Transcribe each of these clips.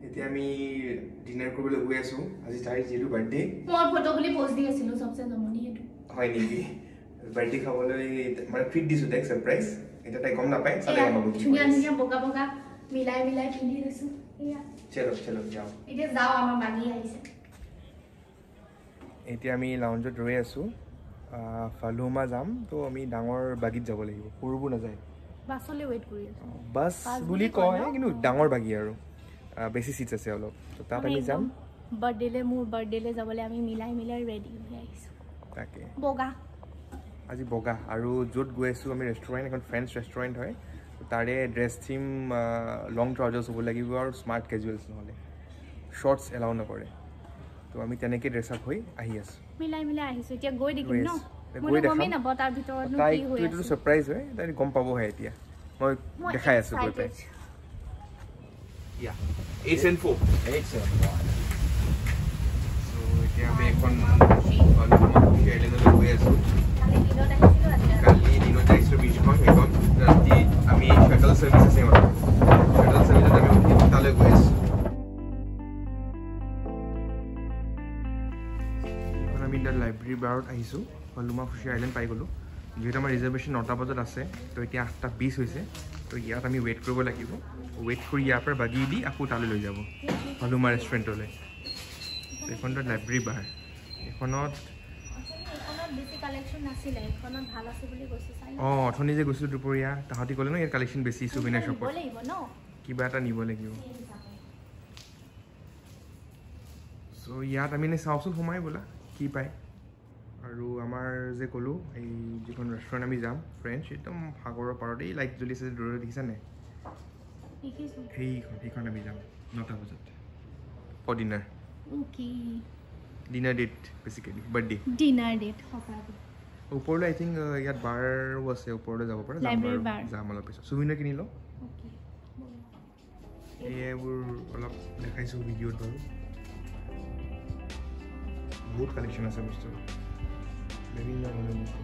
এতিয়া আমি ডিনাৰ কৰিবলৈ গৈ আছোঁ। আজি তাইৰ যিহেতু বাৰ্থডে। মই ফটো বুলি পোষ্ট দি আছিলোঁ, চবচে জমনি সেইটো। হয় নেকি? বাৰ্থডে খাবলৈ মানে ট্ৰিট দিছোঁ তাইক, ছাৰপ্ৰাইজ। এতিয়া তাই গম নাপায়, চালে গম পাব কি। ধুনীয়া ধুনীয়া বগা বগা মিলাই মিলাই পিন্ধি লৈছোঁ। চলো চলো যাওঁ। এতিয়া যাওঁ, আমাৰ বাগি আহিছে। এতিয়া আমি লাউঞ্জত ৰৈ আছোঁ, ফালুমা যাম। তো আমি ডাঙৰ বাগীত যাব লাগিব, সৰুবোৰ নাযায়। বাছলৈ ৱেইট কৰি আছোঁ। বাছ বুলি কয়, কিন্তু ডাঙৰ বাগী আৰু বেছি চিটছ আছে অলপ। তো তাত আমি যাম। বাৰ্থডেলৈ, মোৰ বাৰ্থডেলৈ যাবলৈ আমি মিলাই মিলাই ৰেডি হৈ আহিছোঁ। তাকে বগা, আজি বগা। আৰু য'ত গৈ আছোঁ আমি ৰেষ্টুৰেণ্ট, এখন ফ্ৰেঞ্চ ৰেষ্টুৰেণ্ট হয়। তাৰে ড্ৰেছ থিম লং ট্ৰাউজাৰ্ছ হ'ব লাগিব আৰু স্মাৰ্ট কেজুৱেলছ, নহ'লে শ্বৰ্টছ এলাউ নকৰে। তো আমি তেনেকৈ ড্ৰেছ আপ হৈ আহি আছোঁ, মিলাই মিলাই আহিছোঁ। এতিয়া গৈ দেখিম ন, গৈ দেখাম। তাৰ ভিতৰত তাইক এইটো ছাৰপ্ৰাইজ হয়, তাই গম পাবহে। এতিয়া মই দেখাই আছোঁ গৈ পাই। 8 and 4, 8 and 1. So এতিয়া আমি এখন আইলেণ্ডলৈ গৈ আছোঁ। কালি দিনত আহিছিলোঁ বিচখন, সেইখন ৰাতি আমি শ্বাটল চাৰ্ভিচ আছে, শ্বাটল চাৰ্ভিচত আমি উঠি তালৈ গৈ আছোঁ। এখন আমি এতিয়া লাইব্ৰেৰী বাৰত আহিছোঁ, ফালুমা ফুচি আইলেণ্ড পাই গ'লোঁ। যিহেতু আমাৰ ৰিজাৰ্ভেশ্যন 9টা বজাত আছে, তো এতিয়া 8:20 হৈছে। তো ইয়াত আমি ৱেইট কৰিব লাগিব। ৱেইট কৰি ইয়াৰ পৰা বাগি দি আকৌ তালৈ লৈ যাব ফালুমা ৰেষ্টুৰেণ্টলৈ। এইখনত লাইব্ৰেৰী বাৰ, এইখনত অঁ অথনি যে গৈছিলোঁ দুপৰীয়া, তাহাঁতি ক'লে ন ইয়াত কালেকশ্যন বেছি, চুভিনাৰ শ্বপত কিবা এটা নিব লাগিব। চ' ইয়াত আমি এনেই চাওঁচোন সোমাই বোলা কি পায়। আৰু আমাৰ যে ক'লোঁ এই যিখন ৰেষ্টুৰেণ্ট আমি যাম ফ্ৰেঞ্চ, একদম সাগৰৰ পাৰত, এই লাইট জ্বলিছে দূৰত দেখিছা নাই, সেইখন আমি যাম 9টা বজাত for dinner. Dinner date, basically birthday dinner date. ওপৰলৈ আই থিংক ইয়াত বাৰো আছে, ওপৰলৈ যাব পাৰে। যাম বাৰু, যাম অলপ পিছত। চুভিনাৰ কিনি লওঁ। এইবোৰ অলপ দেখাইছোঁ ভিডিঅ'ত বাৰু, বহুত কালেকশ্যন আছে বস্তু, বিভিন্ন ধৰণৰ বস্তু।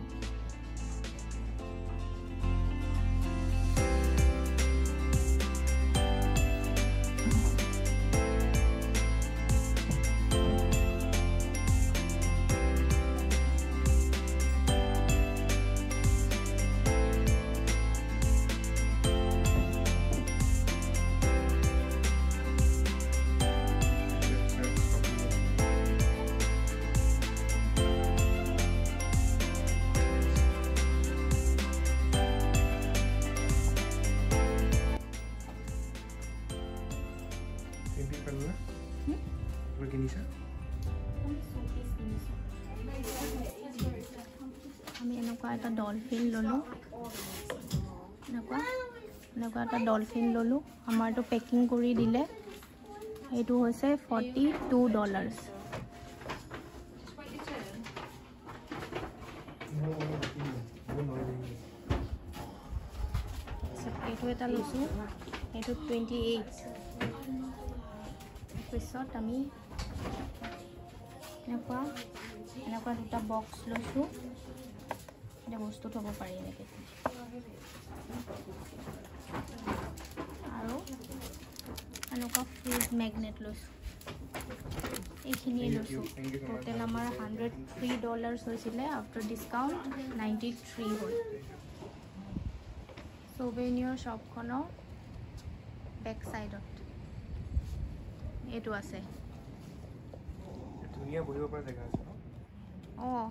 আমি এনেকুৱা এটা ডলফিন ল'লোঁ, এনেকুৱা এনেকুৱা এটা ডলফিন ল'লোঁ। আমাৰটো পেকিং কৰি দিলে। এইটো হৈছে $42। এইটো এটা লৈছোঁ, এইটো 28। তাৰপিছত আমি এনেকুৱা এনেকুৱা দুটা বক্স লৈছোঁ, এতিয়া বস্তু থ'ব পাৰি এনেকৈ। আৰু এনেকুৱা ফ্ৰুট মেগনেট লৈছোঁ। এইখিনিয়ে লৈছোঁ। টোটেল আমাৰ $103 হৈছিলে, আফটাৰ ডিছকাউণ্ট 93 হ'ল। চৌবেনিয়ৰ শ্বপখনৰ বেক চাইডত এইটো আছে। ধুনীয়া বহিব পৰা জেগা আছে। অঁ,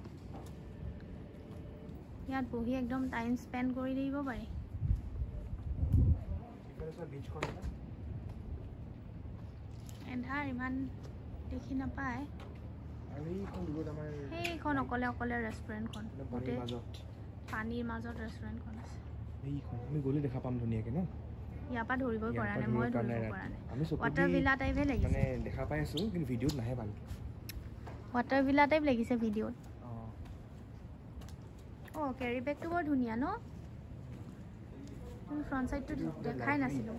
ইয়াত বহি একদম টাইম স্পেণ্ড কৰি থাকিব পাৰি। এন্ধাৰ ইমান দেখি নাপায়। সেইখন অকলে অকলে ৰেষ্টুৰেণ্টখন, গোটেই পানীৰ মাজত ৰেষ্টুৰেণ্টখন আছে। আমি গ'লে দেখা পাম ধুনীয়াকৈ ন? ইয়াৰ পৰা ধৰিবই পৰা নাই, মই ধৰিব পৰা নাই। ৱাটাৰ ভিলা টাইপহে লাগিছে, মানে দেখা পাই আছোঁ কিন্তু ভিডিঅ'ত নাহে ভালকৈ। ৱাটাৰ ভিলা টাইপ লাগিছে ভিডিঅ'ত। অঁ, কেৰি বেগটো বৰ ধুনীয়া ন? তুমি ফ্ৰণ্ট চাইডটো দেখাই নাছিলোঁ।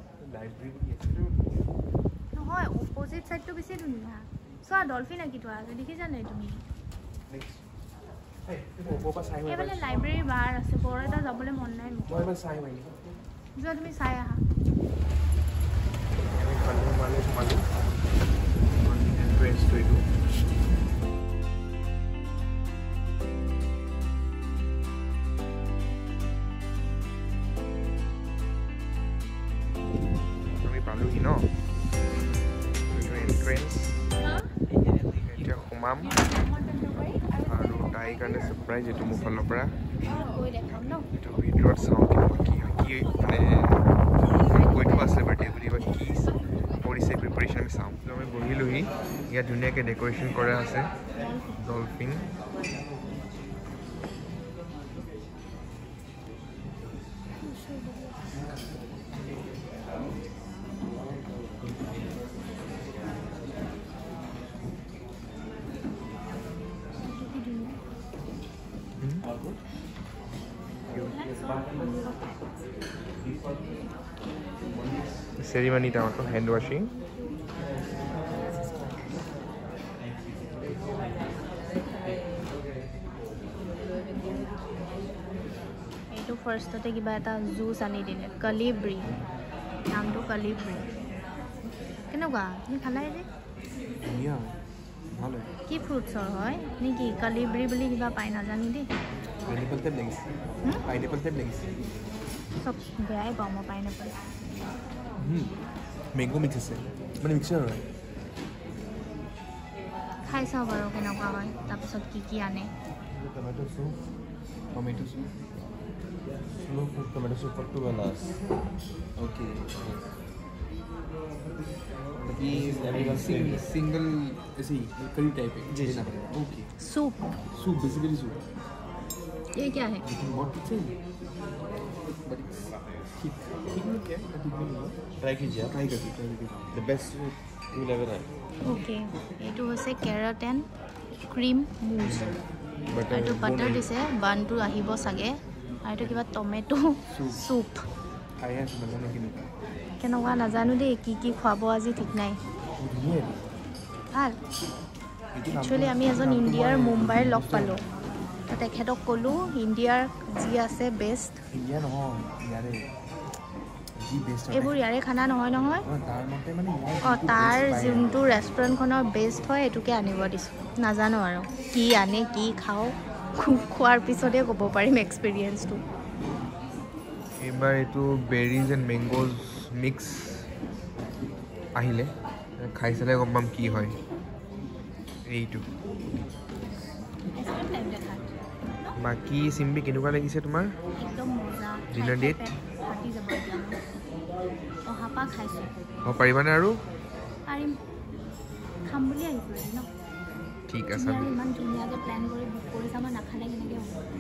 নহয়, অপজিট চাইডটো বেছি ধুনীয়া। চোৱা, ডলফিন আঁকি থোৱা আছে, দেখিছা নাই তুমি? এইফালে লাইব্ৰেৰী বাৰ আছে, বৰ এটা যাবলৈ মন নাই মোক। যোৱা তুমি চাই আহা। আমি সোমালোঁ। পালোহি ন, এইটো এণ্ট্ৰেঞ্চ। এতিয়া সোমাম আৰু তাইৰ কাৰণে ছাৰপ্ৰাইজ এইটো মোৰ ফালৰ পৰা। এইটো ভিতৰত চাওঁ কেনেকুৱা কি হয়, কি মানে কৈ থোৱা আছে বাৰ্থডে বুলি বা কি কৰিছে প্ৰিপেৰেশ্যন আমি চাওঁ। আমি বহিলোহি, ইয়াত ধুনীয়াকৈ ডেক'ৰেশ্যন কৰা আছে ডলফিন। চেৰিমনি টাউনটো হেণ্ড ৱাশ্বিং। এইটো ফাৰ্ষ্টতে কিবা এটা জুচ আনি দিলে, কালিব্ৰি, নামটো কালিব্ৰি। কেনেকুৱা তুমি খালাই যে? কি ফ্ৰুটছৰ হয় নেকি? কালিব্ৰি বুলি কিবা পাই নাজানো দেই। চব বেয়াই পাওঁ মই পাইনএপল। মেংগো মিক্স আছে, মানে মিক্সাৰ হয়। খাই চাওঁ বাৰু কেনেকুৱা হয়, তাৰপিছত কি কি আনে। Tomato soup, tomato soup, slow cook tomato soup for 2 hours. Okay. Single ऐसी करी टाइप है जी। Okay, soup, soup basically soup. ये क्या है? लेकिन बहुत अच्छा है, बट it's ठीक ठीक नहीं क्या, ठीक नहीं है। ट्राई कीजिए, ट्राई कर, ट्राई कीजिए। The best soup you will ever have. Okay, এইটো হৈছে কেৰট এণ্ড ক্ৰীম মুজ। এইটো বাটাৰ দিছে, বানটো আহিব চাগে। আৰু এইটো কিবা টমেটো চুপ। কেনেকুৱা নাজানো দেই, কি কি খুৱাব আজি ঠিক নাই। ভাল। একচুৱেলি আমি এজন ইণ্ডিয়াৰ মুম্বাইৰ লগ পালোঁ, তো তেখেতক ক'লোঁ ইণ্ডিয়াৰ যি আছে বেষ্ট। এইবোৰ ইয়াৰে খানা নহয় নহয়। অঁ, তাৰ যোনটো ৰেষ্টুৰেণ্টখনৰ বেষ্ট হয় সেইটোকে আনিব দিছোঁ। নাজানো আৰু কি আনে কি খাওঁ, খোৱাৰ পিছতহে ক'ব পাৰিম এক্সপিৰিয়েঞ্চটো। এইবাৰ এইটো বেৰিজ এণ্ড মেংগ'জ মিক্স আহিলে, খাই চালে গম পাম কি হয়। এইটো বাকী চিম্পি কেনেকুৱা লাগিছে তোমাৰ ডিনাৰ ডেট? অঁ, পাৰিবানে আৰু? ঠিক আছে,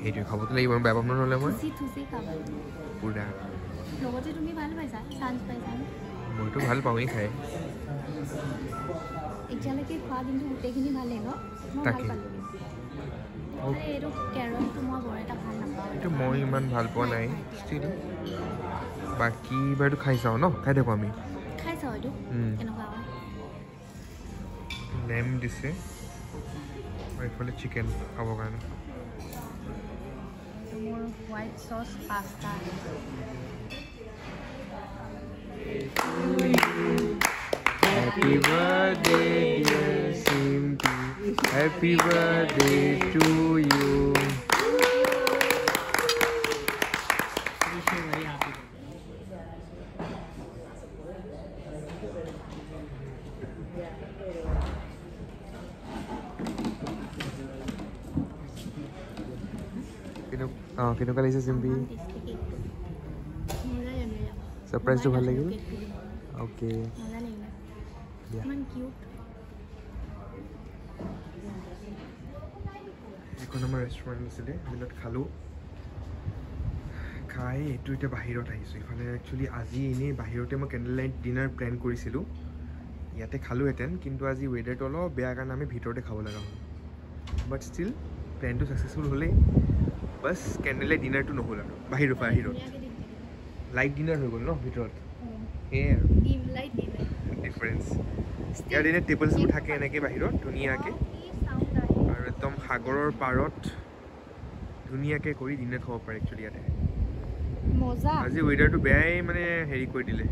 সেইটোৱে খাবতো লাগিব, বেয়া পাম নহ'লে মই পুৰা। মইতো ভাল পাওঁৱেই খাই। এতিয়ালৈকে খোৱা কিন্তু গোটেইখিনি ভালেই ন? তাকে, এইটো মই ইমান ভাল পোৱা নাই ষ্টিল। বাকী বাৰটো খাই চাওঁ ন, খাই থাকোঁ আমি। খাই চাওঁ এইটো কেনেকুৱা হয়। লেম দিছে আৰু এইফালে চিকেন খাবৰ কাৰণে। মোৰ white sauce pasta. Happy birthday dear Simpi, happy birthday to you. কেনেকুৱা লাগিছে চিম্পি? ছাৰপ্ৰাইজটো ভাল লাগিল? অ'কে, এখন আমাৰ ৰেষ্টুৰেণ্ট আছিলে, আমি তাত খালোঁ। খাই এইটো এতিয়া বাহিৰত আহিছোঁ। ইফালে একচুৱেলি আজি এনেই বাহিৰতে মই কেণ্ডেল লাইট ডিনাৰ প্লেন কৰিছিলোঁ, ইয়াতে খালোঁহেঁতেন, কিন্তু আজি ৱেডাৰটো অলপ বেয়া কাৰণে আমি ভিতৰতে খাব লগা হ'ল। বাট ষ্টিল প্লেনটো ছাকচেছফুল হ'লেই, বাছ কেণ্ডেল লাইট ডিনাৰটো নহ'ল আৰু বাহিৰত লাইট ডিনাৰ হৈ গ'ল ন ভিতৰত, সেয়াই আৰু ডিফাৰেঞ্চ। ইয়াত এনেই টেবলছবোৰ থাকে এনেকৈ বাহিৰত ধুনীয়াকৈ, আৰু একদম সাগৰৰ পাৰত ধুনীয়াকৈ কৰি ডিনাৰ খাব পাৰে একচুৱেলি ইয়াতে। আজি ৱেডাৰটো বেয়াই মানে হেৰি কৰি দিলে।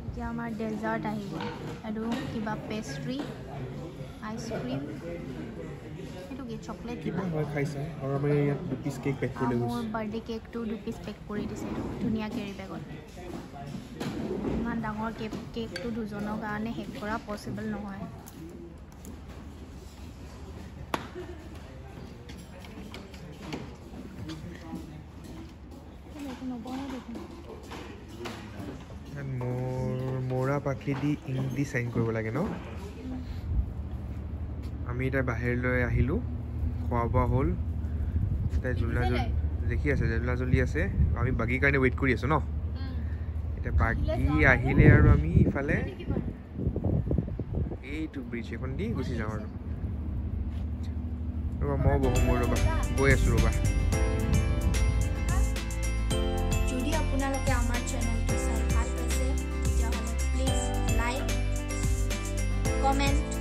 এতিয়া আমাৰ ডেজাৰ্ট আহিব আৰু কিবা পেষ্ট্ৰি। আইচক্ৰীম, এইটো কি চকলেট কিবা হয় খাইছে। আৰু আমাৰ ইয়াত 2 পিচ কেক পেক কৰি লৈ মোৰ গৈছোঁ। বাৰ্থডে কেকটো 2 পিচ পেক কৰি দিছে, এইটো ধুনীয়া কেৰি বেগত। ইমান ডাঙৰ কেকটো দুজনৰ কাৰণে শেষ কৰা পচিবল নহয়। এইটো নবহে দেখোন। ইয়াত মোৰ মৌৰা পাখি দি ইংক দি চাইন কৰিব লাগে ন। আমি এতিয়া বাহিৰলৈ আহিলোঁ, খোৱা বোৱা হ'ল। এতিয়া জোলনা জুল দেখি আছে, জোলনা জুলি আছে। আমি বাগীৰ কাৰণে ৱেইট কৰি আছোঁ ন। এতিয়া বাগী আহিলে আৰু আমি ইফালে এইটো ব্ৰিজ এখন দি গুচি যাওঁ। আৰু ৰ'বা, ময়ো বহোঁ মই, ৰ'বা, গৈ আছোঁ ৰ'বা। যদি আপোনালোকে আমাৰ চেনেলটো চাই ভাল পাইছে, তেতিয়াহ'লে প্লিজ লাইক, কমেণ্ট।